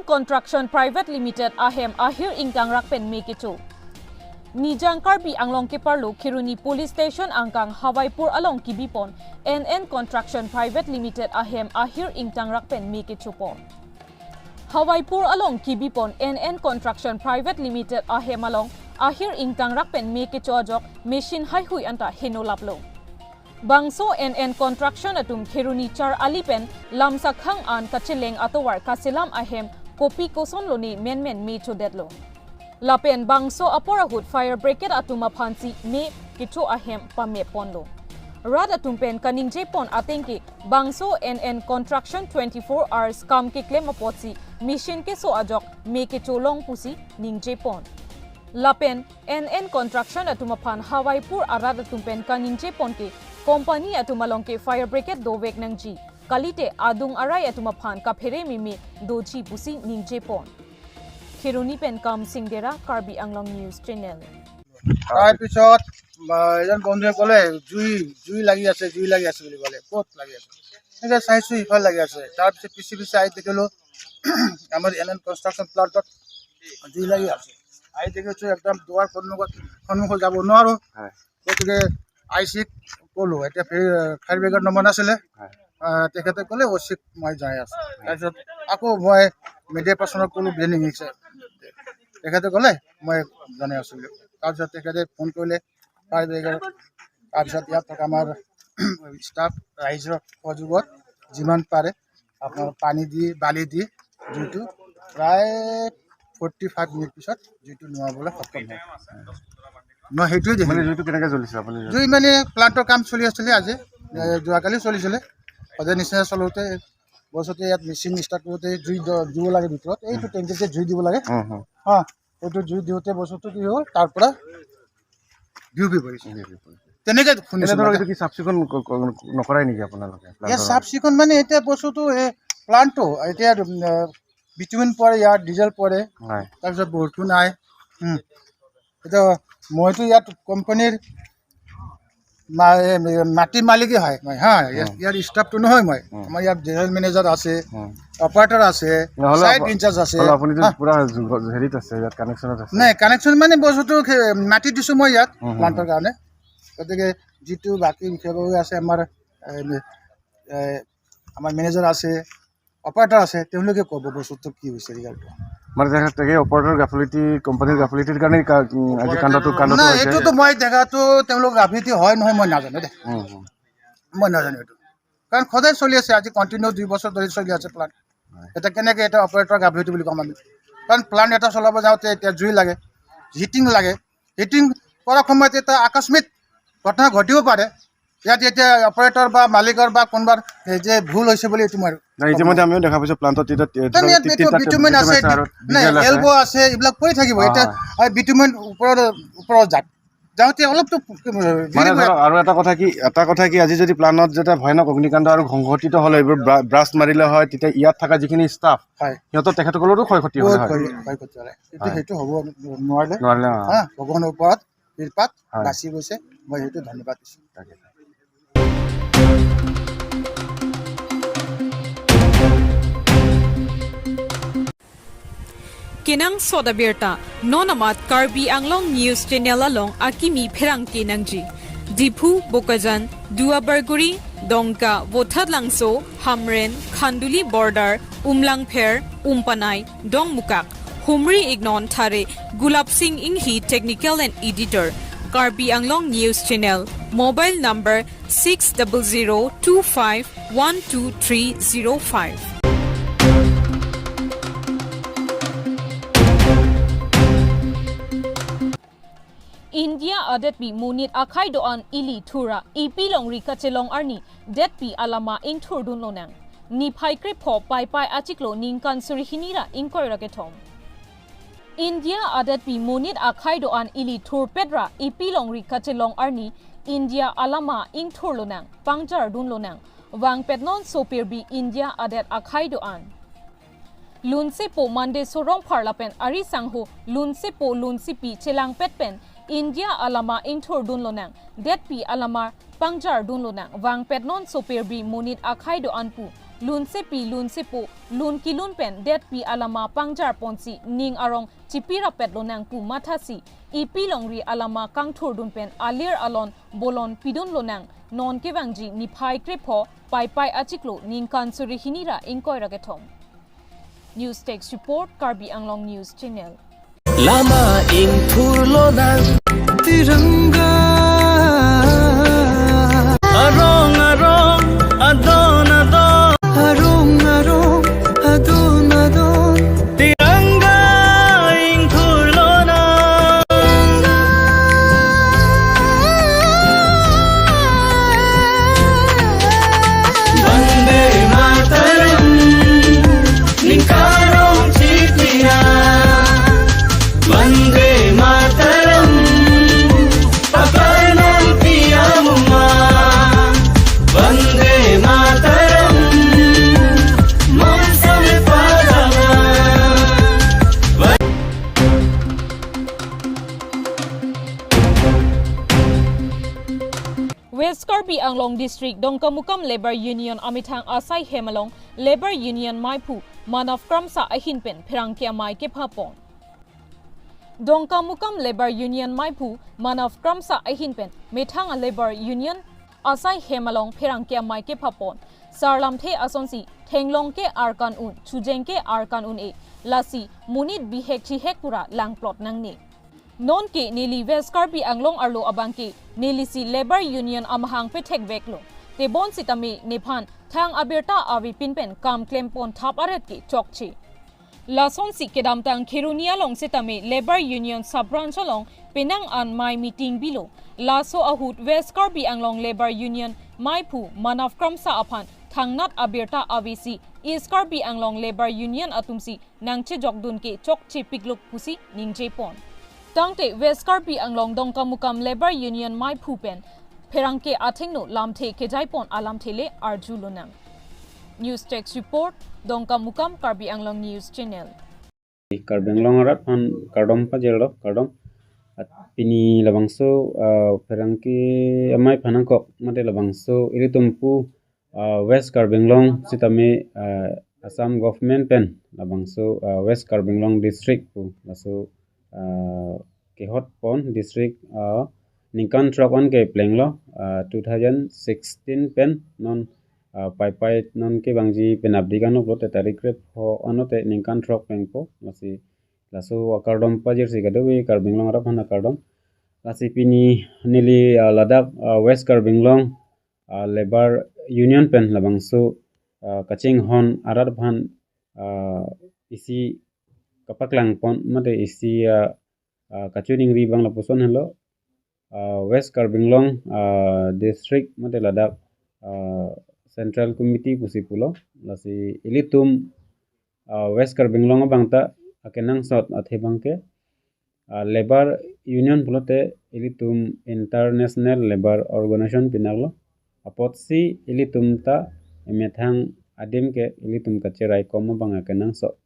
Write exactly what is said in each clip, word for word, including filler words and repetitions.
Construction Private Limited ahem ahir ingtangrak pen me kecho. Nijang Karbi Anglong keparlo Kheroni Police Station angkang Hawaipur along kibipon N N Construction Private Limited ahem ahir ingtangrak pen me kechopon. Hawaipur along kibipon N N Construction Private Limited ahem along ahir ingtangrak pen me kecho ajok machine haihui anta heno laplo. Bangso N N Construction atum Kheroni Char Ali pen lamsakhang an kacheleng atovar kaselam ahem kopi koson lone menmen me chodetlo. Lapen bangso apor ahut fire brigade atum aphansi me kecho ahem pameponlo. Rat atum pen kaningjepon atengke bangso N N Construction twenty-four hours kam keklem apotsi machine keso ajok me kecholong pusi ningjepon. Lapen N N Construction atum aphan Hawaipur arat atum pen kaningjepon ke company atum along ke fire brigade dovek nangji. Kalite adung arai atum aphan kaphere meme doji pusi ningjepon. Kheroni pen Kamsing Dera, Karbi Anglong News Channel. তাৰপিছত, আহ, এজন বন্ধুৱে ক'লে, "জুই, জুই লাগি আছে, জুই লাগি আছে" বুলি ক'লে। "ক'ত লাগি আছে?" এনেকে চাইছো, "ইফালে লাগি আছে।" তাৰপিছত পিছে পিছে আহি দেখিলো, আমাৰ এন এন কনষ্ট্ৰাকশ্যন প্লাণ্টত জুই লাগি আছে। আহি দেখিছো একদম দুৱাৰ সন্মুখত, সন্মুখত যাব নোৱাৰো। হয়। গতিকে আই চিক ক'লো, এতিয়া ফে-, ফায়াৰ ব্ৰিগেড নম্বৰ নাছিলে। হয়। আহ, তেখেতে ক'লে, "অ' চিক মই যাই আছো।" হয়। তাৰপিছত আকৌ মই মিডিয়া পাৰ্চনক ক'লো, "ব্ৰেইন ইংলিছে।" তেখেতে ক'লে, "মই জনাই আছো।" তাৰপিছত তেখেতে ফোন কৰিলে ফায়াৰ ব্ৰিগেড, তাৰপিছত ইয়াত থকা আমাৰ ষ্টাফ ৰাইজৰ সহযোগত যিমান পাৰে আপোনাৰ পানী দি, বালি দি জুইটো প্ৰায় ফৰ্টি ফাইভ মিনিট পিছত জুইটো নুমাবলৈ সক্ষম হয়। মই সেইটোৱে মানে দেখিলোঁ। জুইটো কেনেকে জ্বলিছে আপুনি? জুই মানে প্লাণ্টৰ কাম চলি আছিলে আজি, এ, যোৱাকালি চলিছিলে। সদায় নিচিনা চলোতে, বস্তুটো ইয়াত মেচিন ষ্টাৰ্ট কৰোঁতে জুই দ-, দিব লাগে ভিতৰত, এইটো হুম। টেংকিতে জুই দিব লাগে। হুম, হুম। হা, এইটো জুই দিওঁতে বস্তুটো কি হ'ল, তাৰ পৰা বিয়পি পৰিছে। বিয়পি পৰিছে। তেনেকে শুনিছোঁ এনে ধৰক মই। এইটো কি চাফ চিকুণ ক-, ক-, নকৰাই নেকি আপোনালোকে ইয়াত প্লাণ্টৰ? চাফ চিকুণ মানে এতিয়া বস্তুটো এই প্লাণ্টটো এতিয়া, উম, বিটুমিন পৰে, ইয়াত ডিজেল পৰে, হয়। তাৰপিছত বৰষুণ নাই। উম। এতিয়া মইতো ইয়াত কোম্পানীৰ মা-, এ, মাটি মালিকেই হয় মই, হা, ইয়াত, উম। ইয়াৰ ষ্টাফটো নহয় মই। উম। আমাৰ ইয়াত জেনেৰেল মেনেজাৰ আছে, উম। অপাৰেটৰ আছে, নহ'লে ছাইট আপ-, ইনচাৰ্জ আছে, হ'লে আপুনিতো হা। পুৰা যুগ-, হেৰিত আছে, ইয়াত কানেকশ্যনত আছে। নাই, কানেকশ্যন মানে বস্তুটো খে-, মাটি দিছোঁ মই ইয়াত উম, হুম, প্লাণ্টৰ হুম। কাৰণে। গতিকে যিটো বাকী বিষয়ববীয়া আছে আমাৰ, এ, এ, আমাৰ মেনেজাৰ আছে, অপাৰেটৰ আছে, তেওঁলোকে ক'ব বস্তুটো কি হৈছে ৰিজাল্টটো। মানে তেখেত-, তেখেতে অপাৰেটৰ গাফিলতি, কোম্পানীৰ গাফিলতিৰ কাৰণে কা-, উম, আজি কাণ্ডটো, কাণ্ডটো নাই, হৈছে। এইটোতো মই দেখাতো তেওঁলোকৰ গাফিলতি হয় নহয় মই নাজানো দেই। উম, উম। মই নাজানো এইটো। কাৰণ সদায় চলি আছে, আজি কণ্টিনিউ দুই বছৰ ধৰি চলি আছে প্লাণ্ট। হয়। এতিয়া কেনেকে এটা অপাৰেটৰ গাফিলতি বুলি ক'ম আমি? কাৰণ প্লাণ্ট এটা চলাব যাওঁতে এতিয়া জুই লাগে, হিটিং লাগে। হিটিং কৰাৰ সময়ত এটা আকস্মিক ঘটনা ঘটিব পাৰে। ইয়াত এতিয়া অপাৰেটৰ বা মালিকৰ বা কোনোবাৰ এই যে ভুল হৈছে বুলি এইটো মই নাই, ইতিমধ্যে আমিও দেখা পাইছো প্লাণ্টত এতিয়া তি-, কাৰণ ইয়াত তি-, এইটো তিনিটা বিটুমিন আছে, বিটুমিন আছে আৰু নাই, ডিজেল আছে। এলব' আছে, এইবিলাক পৰি থাকিব। অ, এতিয়া হয়। এই বিটুমিন ওপৰত, ওপৰত যাক। যাওঁতে অলপতো, উম, মানে গিলিবই। ধৰক আৰু এটা কথা কি, এটা কথা কি, আজি যদি প্লাণ্টত যেতিয়া ভয়ানক অগ্নিকাণ্ড আৰু সংঘটিত হ'লে এইবোৰ ব্ৰা-, ব্ৰাষ্ট মাৰিলে হয়, তেতিয়া ইয়াত থকা যিখিনি ষ্টাফ, হয়। সিহঁতৰ তেখেতসকলৰো ক্ষয় ক্ষতি হ'লে বহুত হয়। ক্ষয়, ক্ষয় ক্ষতি হ'লে। এইটো, হয়। সেইটো হ'ব নোৱাৰিলে। নোৱাৰিলে, অ। হা, ভগৱানৰ ওপৰত কৃপাত হয়। বাচি গৈছে, মই সেইটো ধন্যবাদ দিছোঁ। তাকে। Kenangsot abirta, non amat Karbi Anglong News Channel along akimi pherangke nangji. Diphu, Bokajan, Duarbagori, Dongka, Voithalangso, Hamren, Khanduli Border, Umlapher, Umpanai, Dongmukak, humri iknon thare Gulabsing Inghi, technical and editor, Karbi Anglong News Channel, mobile number six double zero two five one two three zero five. India adetpi monit akhei do-an ili thur ra epi longri kachelong arni detpi alama ingthurdun lonang. Niphai krepho Paipai achiklo ningkan suri hini ra ingkoi ra kethom. India adetpi monit akhei do-an ili thurpet ra epi longri kachelong arni India alama ingthur lonang, pangjardun lonang. Vangpetnon sopirbi India adet akhei do-an. Lunsepo Monday sorong phar lapen ari sangho lunsepo lunsepi chelangpet pen India alama ingthurdun lonang, detpi alama pangjardun lonang, vangpetnon sopirbi monit akhei do-an pu lunsepi, lunsepo, lun kelun pen detpi alama pangjar ponsi ning arong chipirapet lonang pu mathasi, epi longri alama kangthurdun pen alir alon bolon pidun lonang. Non kevangji niphai krepho Paipai achiklo ningkan suri hini ra ingkoi ra kethom. News Desk Report, Karbi Anglong News Channel. Lama ingthur lonang. Tiranga. Arong arong, adon adon. Arong arong, adon adon. Tiranga ingthur lonang. Vande Mataram. Ningkan rong chipina, Vande Mataram, pakarnam piamuma, Vande Mataram, monsam padama. West Karbi Anglong District Dongkamukam Labour Union amethang asai hem along Labour Union maiphu Manav Kramsa ahin pen pherangke amei kephapon. Dongkamukam Labour Union maiphu Manav Kramsa ahin pen methang a Labour Union asai hem along pherangke amei kephapon. Sarlamthe asonsi thenglong ke arkan un, chujeng ke arkan un-e, lasi monit bihek chihek pura langplot nangne. Nonke neli West Karbi Anglong arlo abangke nelisi Labour Union amahang pethekveklo. Tebon sitame nephan thang abirta avepin pen kam klempon thap aret ke chokche. Lasonsi kedamtang Kheroni along sitame Labour Union sub branch along penang an mei meeting bilo. Laso ahut West Karbi Anglong Labour Union maiphu Manav Kramsa aphan thangnat abirta avesi East Karbi Anglong Labour Union atumsi nangchejokdun ke chokche pikluk pusi ningjepon. Tangte West Karbi Anglong Dongkamukam Labour Union maiphu pen pherangke athengno lamthe kejaipon alamthe le arjulonang. News Desk Report, Dongkamukam Karbi Anglong News Channel. Karbi Anglong arat aphan kardom pajirlo, kardom. At pini labangso, ah, pherangke amei aphan nangkok mate labangso ilitum pu, ah, West Karbi Anglong sitame, ah, Assam government pen labangso, ah, West Karbi Anglong district pu laso, ah, kehotpon district, ah, ningkan throk an keplenglo, ah, two thousand sixteen pen non, ah, Paipai non kevangji penapdik anoklo te tarik krepho anote ningkan throk plengpo, lasi laso akardom pajirsi kadokave Karbi Anglong arat aphan akardom. Lasi pini neli, ah, ladak, ah, West Karbi Anglong, ah, Labour Union pen labangso, ah, kachinghon arat aphan, ah, isi kapaklangpon mate isi, ah, ah, kachiningri abang lapuson helo, ah, West Karbi Anglong, ah, district mate ladak, ah, Central Committee pusi pulo, lasi ilitum, ah, West Karbi Anglong abang ta akenangsot athe abangke, ah, Labour Union pulote ilitum International Labour Organization pinaklo. Apotsi ilitum ta emethang adim ke ilitum kacheraikom abang akenangsot.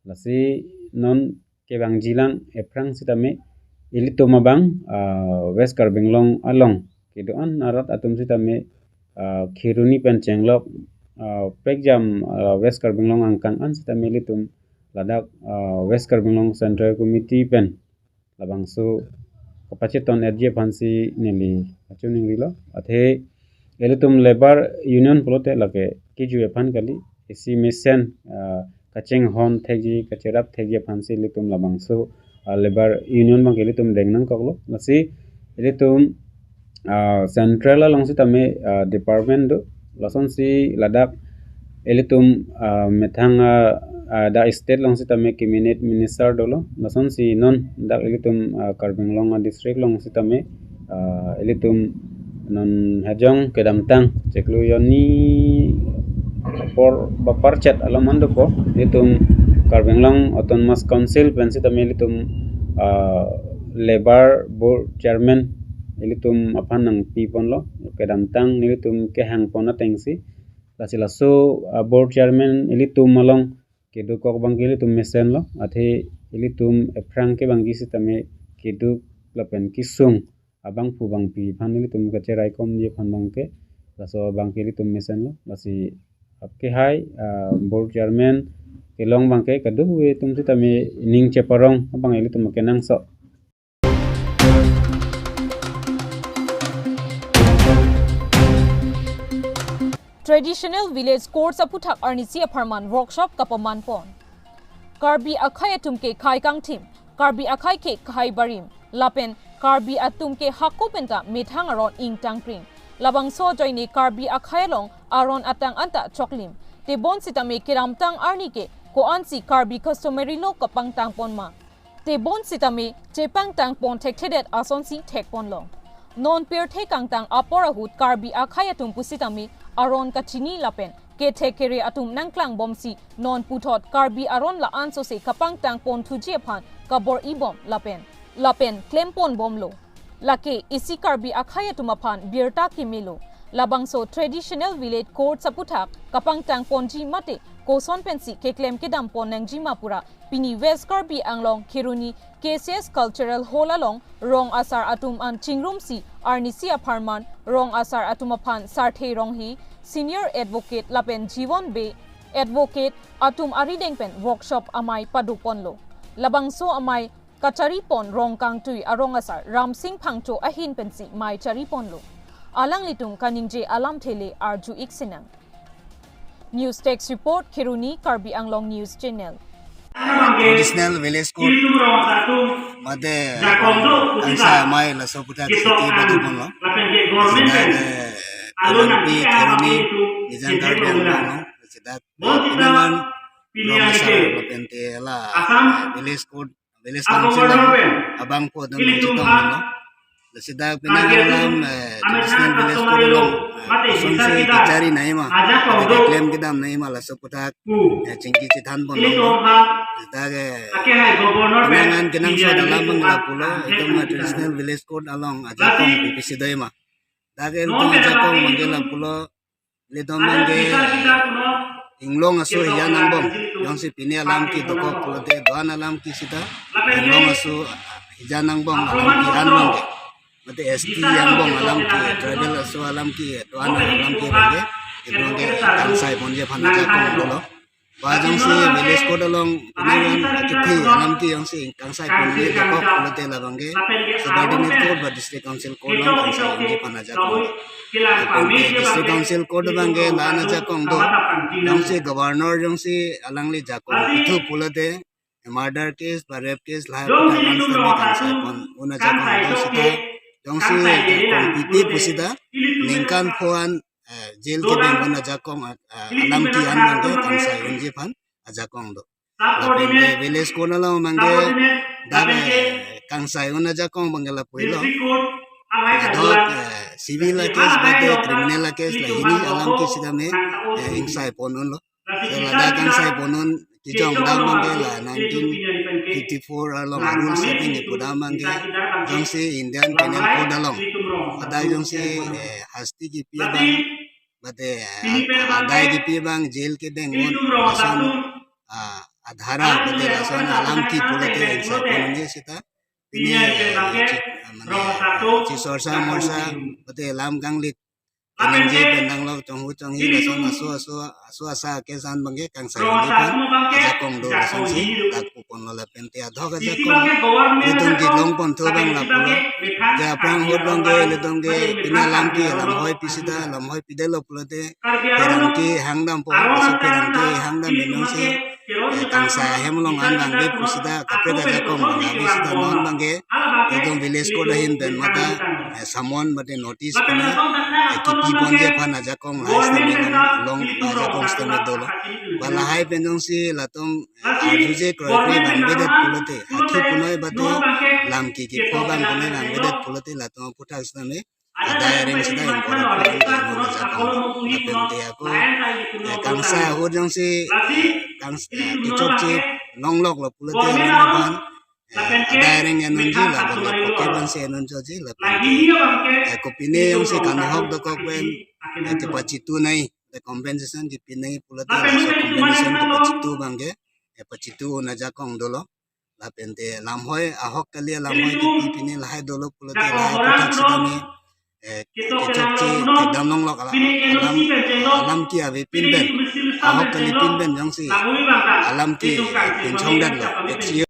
Lasi non kevangjilang ephrang sitame ilitum abang, ah, West Karbi Anglong along kedo-an arat atum sitame, ah, Kheroni pen chenglok, ah, pekjam, ah, West Karbi Anglong angkang an sitame ilitum ladak, ah, West Karbi Anglong Central Committee pen labangso kapacheton-etji aphansi neli kachiningrilo. Athe ilitum Labour Union pulote lake kiju aphan kali, isi mesen, ah, kachinghon thekji, kacherap thekji aphansi ilitum labangso, ah, Labour Union abangke ilitum deng nangkoklo. Lasi ilitum, ah, Central along sitame, ah, department do, lasonsi ladak ilitum, ah, methang, ah, ah, dak state along sitame cabinet minister dolo, lasonsi non dak ilitum, ah, Karbi Anglong, ah, district along sitame, ah, ilitum non hajong kedamtang chiklo jonni apor baparchet along mandopo, ilitum Karbi Anglong Autonomous Council pen sitame ilitum, ah, Labour Board Chairman ilitum aphan nangpiponlo, kedamtang nelitum kehangpon atengsi. Lasi laso, ah, Board Chairman ilitum along kedokok abangke ilitum mesenlo, athe ilitum ephrang ke abangke sitame keduk lapen kesung abangphu bangpi aphan ilitum kacheraikomji aphan abangke, laso abangke ilitum mesenlo, lasi Apke hai, ah, board chairman kelong abangke kadokave atum sitame ning cheparong abang ilitum kenangsot. Traditional Village Courts aputhak arnisi apharman workshop kapaman pon. Karbi akhei atum ke khei kangthim, Karbi akhei ke khei barim, lapen Karbi atum ke hako penta methang aron ingtangkring. Labangso ajoine Karbi akhei along aron atang anta choklim. Tebon sitame kedamtang arni ke ko-ansi Karbi customary law kapangtang pon ma? Tebon sitame chepangtang pon thekthedet asonsi thek pon long. Non pirthe kangtang apor ahut Karbi akhei atum pusitame aron kachini lapen kethek kere atum nangklang bomsi non puthot Karbi aron la-an sose kapangtang pon thuji aphan kabor-i bom lapen, lapen klem pon bomlo. Lake isi Karbi akhei atum aphan birta kemelo. Labangso Traditional Village Courts aputhak kapangtang ponji mate koson pensi keklem kedam pon nangji ma pura pini West Karbi Anglong Kheroni K C S Cultural Hall along rong asar atum an chingrumsi arnisi apharman rong asar atum aphan Sarthe Ronghi, Senior Advocate lapen Jiwon Bey, Advocate atum arideng pen workshop amei pado ponlo. Labangso amei kachari pon rong kangtui arong asar Ramsing Phangcho ahin pensi mei chari ponlo. Alanglitum kaningje alamthe le arju-ik sinang. News Desk Report, Kheroni, Karbi Anglong News Channel. Traditional Village Court mate kangsai amei laso aputhak siti pado ponlo. Sida ke L M P Kheroni, Nijang Karbi Anglong lo. Sida ke pinangan rong asar lapen te la, eh, Village Court, Village Council along abangphu atum nangchetong lo. Lasi dak pinangan alam, eh, Traditional Village Court along, eh, kosonsi kachari nangji ma, keklem kedam nangji ma laso aputhak, eh, chingki chethan pon long. Lasi dak, eh, pinangan kenangsot alam abang lapulo, itum, eh, Traditional Village Court along ajakong pipisi doji ma. Dak ilitum ajakong abangke lapulo, ilitum abangke inglong aso hijat angbong, jongsi pini alam ke dokok pulote do-an alam ke sita, inglong aso hijat angbong alam ke an abangke, mate S T angbong alam ke, tribal aso alam ke, do-an alam ke abangke, ilitum abangke kangsai ponji aphan ajakong dolo. Ba jongsi Village Court along pinangan akethe alam ke jongsi kangsai ponji dokok pulote labangke Subordinate Court ba District Council Court along kangsai ponji aphan ajakong. Lapen ke District Council Court abangke la-an ajakong do. Jongsi Governor jongsi alangli jakong pithu pulote murder case ba rape case lahai aputhak an sitame kangsai pon un ajakong do sita. Jongsi jakong pipe pusita ningkan pho an, eh, jail kedeng un ajakong, ah, ah, alam ke an abangke kangsai unji aphan ajakong do. Lapen ke Village Court along abangke dak, eh, kangsai un ajakong abangke lapulo. Ladak, eh, civil a case mate criminal a case lahini alam ke sitame, eh, ingsai pon unlo. Ladak kangsai pon un kejong dam abangke la nineteen fifty-four along a-rule setting kipu dam abangke jongsi Indian Penal Code along, hadak jongsi, eh, hasti kipi abang, mate, eh, adai kipi abang, jail kedeng un, lason, ah, adhara mate lason alam ke pulote ingsai pon unji sita. Pini, eh, chi-, mane, chi sorsa morsa mate lam kanglit kaningje pen nanglok chonghu chonghi lason aso aso aso asa case an abangke kangsai unji aphan ajakong do lasonsi dak pu ponlo. Lapen te adhok ajakong ilitum kelong ponthu abang lapulo. Ja aphrang ahut abangke ilitum ke pini alam ke lamhoi pisita, lamhoi pidetlo pulote pherangke hangdampo, laso pherangke hangdam pen jongsi, eh, kangsai ahem along an vangve pusita kaprek ajakong abang ave sita non abangke ilitum Village Court ahin pen mate, eh, summon mate notice pen, eh, kipi ponji aphan ajakong lahai sitame long, long ajakong sitame dolo. Ba lahai pen jongsi latum, eh, arjuje kroikre vangvedet pulote, akhi punoi mate lam ke kipho abang punoi vangvedet pulote latum aputhak sitame adai areng sita ingkoi ra pon ke non ajakong. Lapen te ako, eh, kangsai ahut jongsi, eh, kangs-, eh, kechokche longloklo pulote alangli aphan, eh, adai areng en unji lapen le poke abang si en un chotji lapen te, eh, kopine jongsi kanghok dokok pen, eh, kepachitu nangji, the compensation kipi nangji pulote laso compensation kepachitu abangke, eh, pachitu un ajakong dolo. Lapen te lamhoi ahok kali alamhoi kipi pini lahai dolo pulote lahai aputhak sitame, eh, kechokche thekdam longlok ala-, alam, alam ke avepin pen, ahok kali pin pen jongsi alam ke pinchong detlo, X E O